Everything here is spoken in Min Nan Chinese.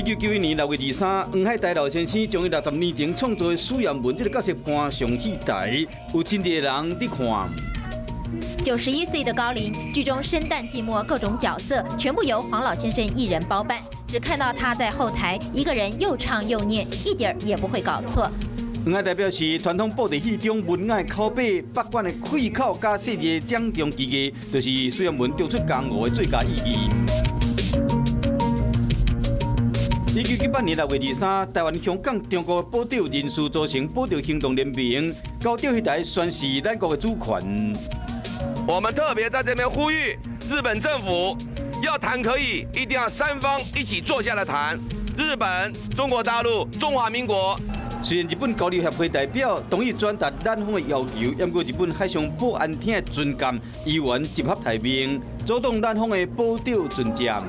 1991年6月23，黃海岱老先生將伊60年前創作的許願文這个角色搬上戲台，有真濟人佇看。91歲的高齡，劇中生旦淨末各種角色全部由黃老先生一人包辦，只看到他在後台一個人又唱又念，一點兒也不會搞錯。黃海岱表示，傳統布袋戲中文雅的口白、北管的開口佮細膩的掌中技藝，就是許願文重出江湖的最佳意義。1998年6月23，台灣、香港、中國的寶島人士組成寶島行動聯盟，高釣彼台宣示咱國的主權。我們特別在這邊呼籲日本政府，要談可以，一定要三方一起坐下來談。日本、中國大陸、中華民國。雖然日本交流協會代表同意轉達咱方的要求，毋過日本海上保安廳的巡艦依然集合待命，阻擋咱方的寶島船艦。